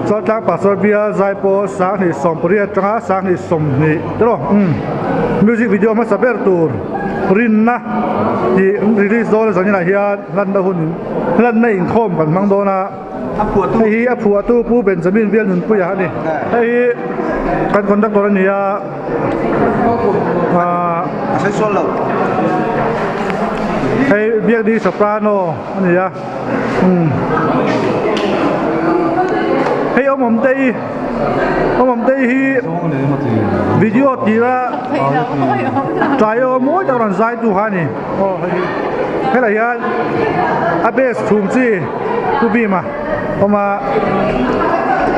Chaltlang Pastor Bial Zaipawl 2018 atanga 2020 tiraw umm music video hmasa ber tur rinna tih release dawn a zaninah hian hlanna hun hlanna inkhawm kan hmang dawn a hei hi a phuahtu Pu Benjamin Bialnunpuia a ni hei hi kan conductor a ni a ahh hei Biakni Soprano a ni a. Hei awmawm te hi awmawm te hi video tira tlai aw mawi tak rawn zai tu kha a ni aw hei hi helai hian a base chhum chi pu bima awm a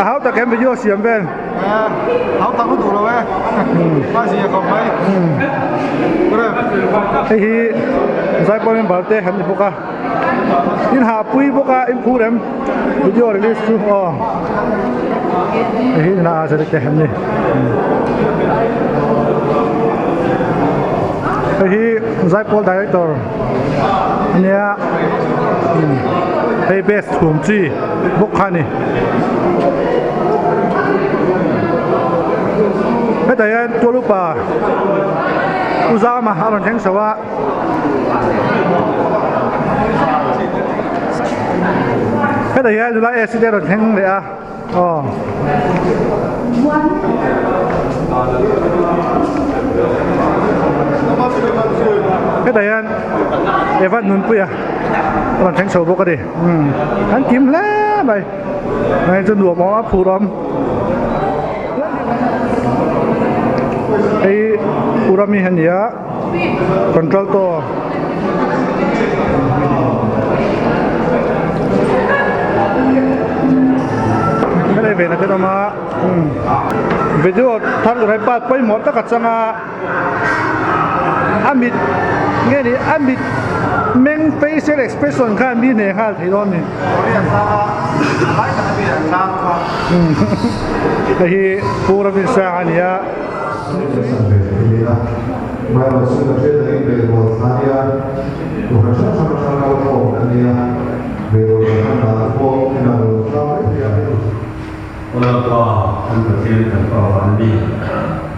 a hau tak em video siam vel hau tak lutuk lo e a zia khawp mai hei hi zaipawl member te an ni bawk a. In ha pui bawk a in phur em video release chu aw hei hi na a te an ni hei hi zaipawl director ania hei best chhum chi bawk kha a ni hetah hian tual upa u zama a rawn thleng chho a. Hetah hian nula AC te a rawn thleng leh a aw. Hetah hian Evan Nunpuia a rawn thleng chho bawk a ni umm an kim hle mai hei chu nuam awm a phur awm. Hei Urami a ni a. Contralto helai ve na te awm a video thar tur hi part pawimawh tak a chang a a mit nge ni a mit meng facial expression khan mi hneh nghal thei dawn a ni hei hi Pu Ravinsanga a ni a. Aw Lalpa, kan Pathian kan Pa van mi,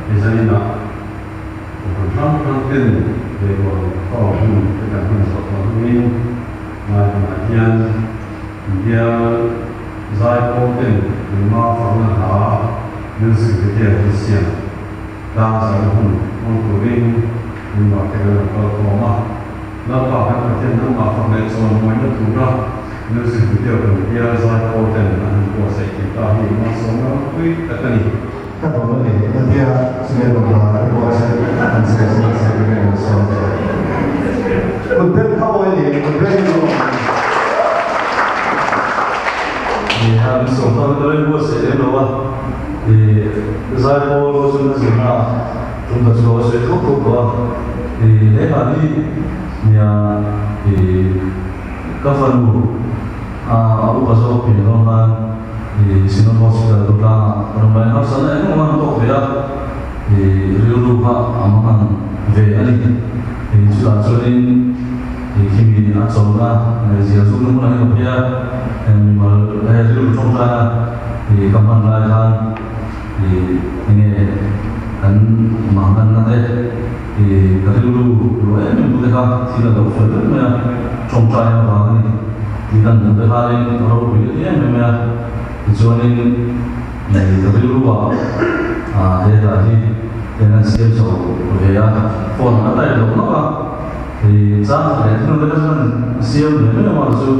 i zaninah kohhran hrang hrang ten veivawr khawm hun te kan hman zawh tawh hnuin ngaihtuahah hian bial zaipawl ten nangmah fakna hla Music video an siam tlang zan hun hmang turin Nangmah te kan lo kal khawm a. Lalpa kan Pathian nangmah fak leh chuan mawina tura music video kan bial zai pawl ten an han buatsaih thei ta hi malsawmna ropui tak a ni. Ka dawm a ni a tia chumi rawn la a buatsaih an sawi chu an sawi reng a sawi che. Kut beng kha awi a ni, kut beng chu a ni. Nia, min sawm ta ka lo inbuatsaih lem lo a. I zaipawl rual chu na zirna ah tum ta chu a sawi thuk thuk tawh a, i he hla hi nia i ka fanu a a upa zawk pian dawn khan i Synod Hospital Durtlang ah rawn vai hausa na eng emaw an tawk ve a, i rilru kha a hmang ve a ni. I chutah chuanin i khimi a chawlhna zia zukna hmunah hian ka phei a, mimal rilru tawngtaina I ka hman lai khan i enge kan manganna te i ka rilru luah em em tu te kha thil a lo fel vek mai a, tawngtai avang a ni tih kan hmuh te khanin a ropui leh em em mai a, tichuanin i ka rilru ah he hla hi eng an siam chho ve a, phone a type loh nawk a, i chang khat leh thil te kha chuan siam ve mai ang chu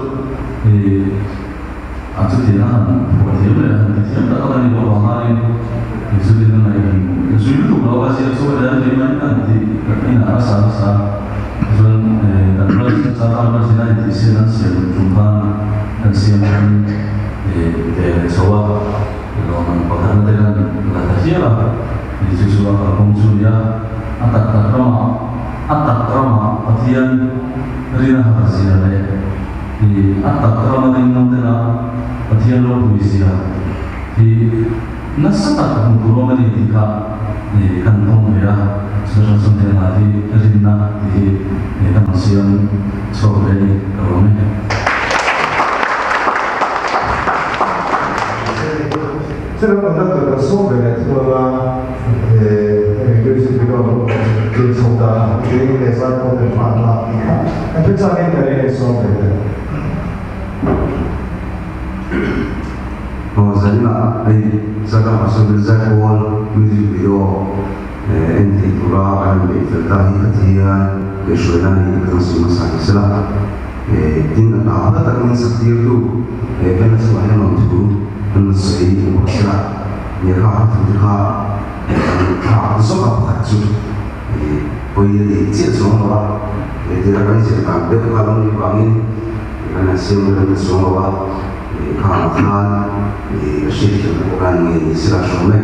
i. A chutiang a han phuah thiam leh a han ti thiam tak a ni bawk vang khanin Mizutin a ngaih zui lutuk lo a ziak chu a tel thei mai a han ti inah a sa nasa chuan kan ral chang ral zin a intihsiak an siam tum khan kan siam ve leh chho a, lawmman pakhatna te kan la ta hial a, chu chu a kalkawng chu a ni a, a tak tak ramah a tak ramah Pathian rin a har zia leh. I a tak rama ding ngam tena Pathian ropui zia hi nasa tak hmu tur awm a ni tih kha i kan tawng ve a, chutah chuan heng ah hi rinna tih hi kan rawn siam chhuak ve a ni ka lawm e. Chutiang conductor kan sawm ve leh thung anga hemi music video lo tlin chho dan a kei leh zaipawl ten hma an lak tih kha kan hre changin ka ring a sawm ve leh. Aw zaninah hei Zaka Pastor Zaipawl music video en theih tura kan han beih fel ta hi Pathian kaihhruaina a ni ka sawi hmasa ni sela. Tin a hna hla takin saktirtu Bena chungah hian rawn thu an rawn sawi ni bawk sela, lehkha a thu te kha kan thlak zawk a pakhat chu pawi a ti chiah chuang lo a, tira kan zir dan deuh kha lo nih vangin kan han siam rem ta chuang lo a, lehkha ah khan ka hriatthiamna pawh khan ngei ni sela hrawm e.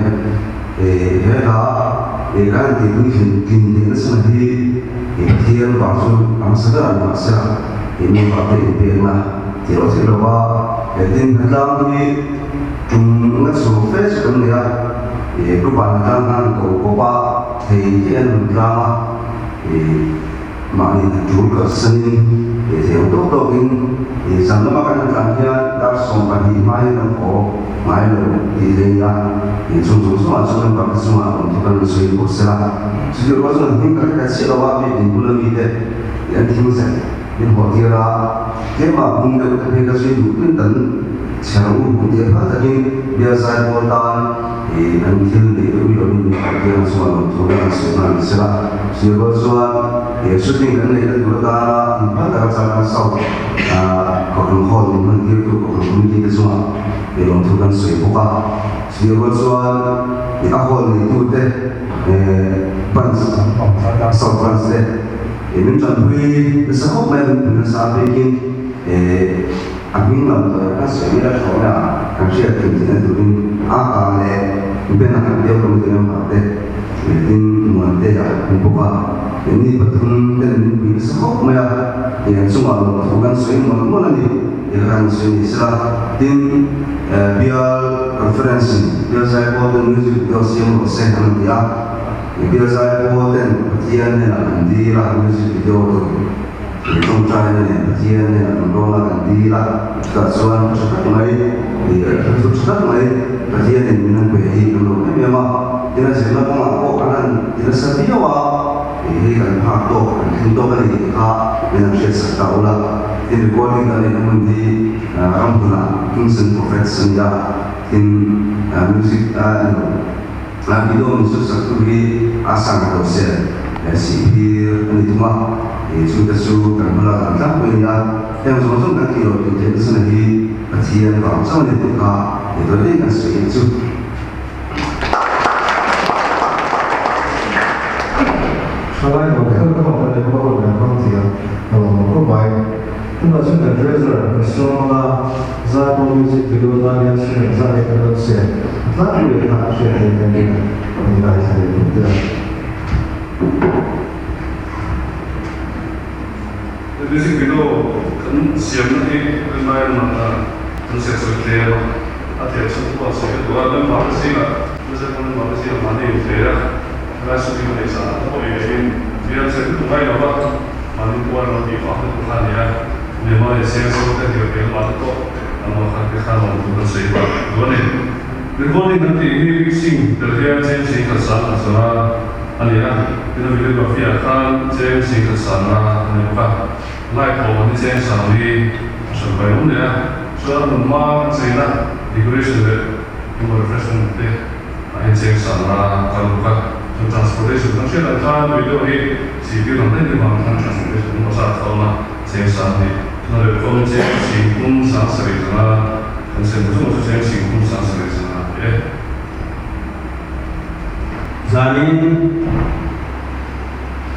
He hla lehkha an tihpui tlin hnehna chhan hi Pathian vang chu a hmasa ber a ni mahsela keini vangte inpekna tih erawh theih lova he tin hnatlang hi tum na chho fe chu kan nei a, group ah hnatlang khan an ko pawp a, thei thei an rawn tlang a, mahni hna tul kalsanin thei ang tawk tawkin zan lama kan hnatlang hian dar 12 hma hian kan haw ngai lo tih theih a ni a, chung zawng zawngah chuan an bakte chungah rawn thawk an rawn sawi bawk sela, chutih rual chuan an hming ka hre ta chiah lo a, mi dinhmun ami te an thing zet. Min haw tir a, tlema bung deuh te phei ka zui duh tun kan chher u hmu tih phal takin bial zai pawl tan ih an thil neih te ui lovin min haw tir ang chuan lawm thu kan sawi nghal ni sela. Chutih rual chuan ih shooting kan neih na tur atana in phal taka Chaltlang South Kohhran Hall min hman tir tu Kohhran Committee te chungah ih lawm thu kan sawi bawk a. Chutih rual chuan ih a hall neitu te branch South Branch te Ih min tanpui nasa khawp mai a, min pui nasa a bikin ih a hming lam tawh kan sawi mai a thaw mai a, kan hriat thei theihna turin a ka leh Ben-a kan deuh kan ti em vang te ih tin Muante a ni bawk a, ih ni pathum ten min pui nasa khawp mai a, ih an chungah lawmthu kan sawi mawlh mawlh a ni, ih ka kan sawi ni sela tin bial conference in bial zaipawl ten music video siam rawh se an ti a. Bial zai pawl ten Pathian hnenah kan dil a, music video tur tawngtaina nen Pathian hnenah kan rawn a, kan dil a, chutah chuan tha tak mai, thu tha tak mai Pathianin min han pe hi kan lo em em a, tin a zirna kawngah pawh kan han ti nasa viau a, hei kan phak tawk, kan thleng tawk a ni tih kha min han hriatsak ta ula, tin recording kan neihna hmun hi ramhmunah Kingston Prophets a ni a, tin music a ni lo. Tlai video min sut sak tu hi a sang tawh se sih phir a ni thung a, chu te chu kan hmala kan tlangpui a ni a, heng zawng zawng kan tih loh tih theih nasa na hi Pathian vang chauh a ni tih kha ni tawh daih kan sawi chu. Thalai lo kher ka hman a ni hma hun kan hmang thei a, ka lawm lo khawp mai. Tunah chuan kan treasurer Mizoram a Zaipawl Music Video tan hian sum engzah nge kan rawn siam a tlangpui leh kha a hriat theih kan ring a, ni lai thla leh phawt ila. Music video kan siamna hi rinai lamah kan siam sawi tlem a, a thel chhung pawh a sawi ka duh a, member te zingah Zaipawl member te zingah mahni inpe a, helai shooting a neih zan ah te pawh ei leh in bial chhe lutuk ngai lo va. Mahni puan lo tih vang lutuk kha a ni a, Myanmar leh Siangso te hnial piah lamah te pawh an awm kha te khan awm tur kan sawi pah duh a ni. Recording kan tih hi mixing tel hian cheng singkhat sang khat zana a ni a, tin a videography ah khan cheng singkhat sangna a ni bawk a, light awm an hi cheng sang li a hran pai awm leh a, chuan a hmun hma kan cheina decoration leh human refreshment te ah hian cheng sangna a kal bawk a, chuan transportation kan hriat ang khan video hi Sihtir ang daih vang khan transportation emaw zat kha awm a, cheng sang hnih tuna leh kawng cheng singthum sang sarih zanga kan sem chu chu cheng singthum sang sarih zanga a ni e. Zanin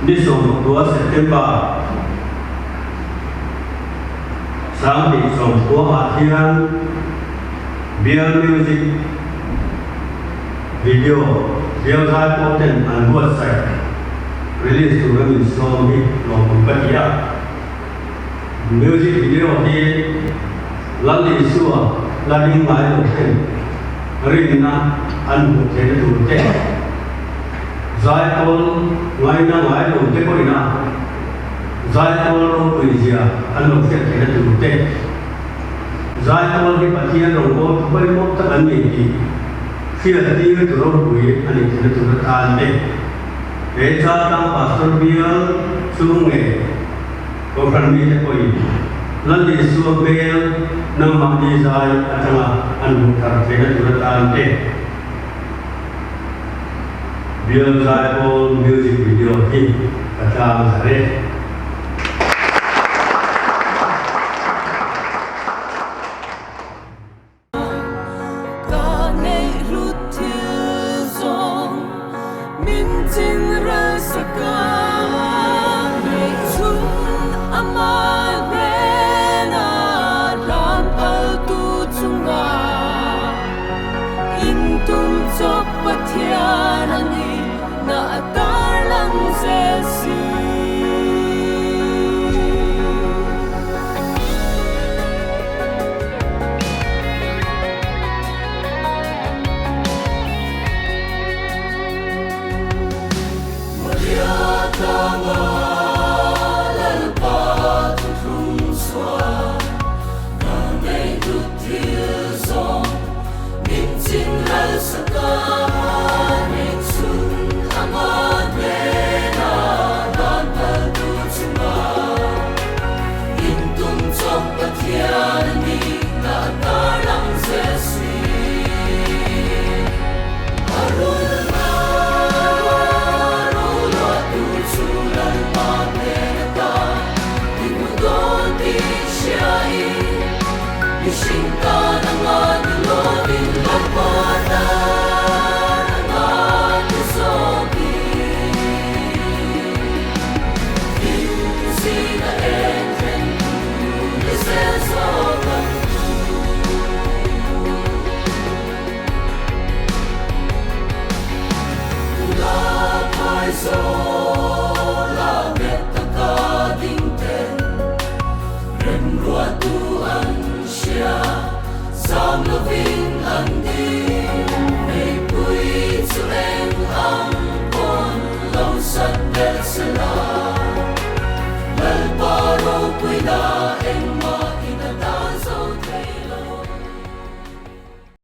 ni 19 September 2020 ah hian Bial Music Video bial zai pawh ten an buatsaih release tur a min sawm hi lawmawm ka ti a. Music video hi Lal Isua la ring ngai lo ten rinna an hmuh theihna tur te, zaipawl ngaina ngai lo te pawhin a zaipawl ropui zia an lo hriat theihna tur te, zaipawl hi Pathian rawngbawltu pawimawh tak an ni tih. Hriattir tu ropui a nih theihna tur atan te, he Chaltlang Pastor bial chung nge Kohhran mite pawhin Lal Isua hmel nangmahni zai atanga an hmuh thar theihna tur atan te, Bial Zaipawl music video hi ka tlang thar e. Ka neih hlut thil zawng min chin ralsak a, neih chhun ama hnena hlan phaltu chunga intum chawp Pathian a ni na a tarlang zel si. Maria tlanga Lalpa thuthlung chhuah ka nei hlut thil zawng min chin ralsak a, nei chhun anga hnena dan phaltu chunga Intum chawp Pathian a ni na a tarlang zel si. A rulna roluahtu chu Lalpa hnen ata i hmu dawn tih hriain mihring tan a ngan lovin Lalpa tan a ngan zawkin. Lo sat bel sela.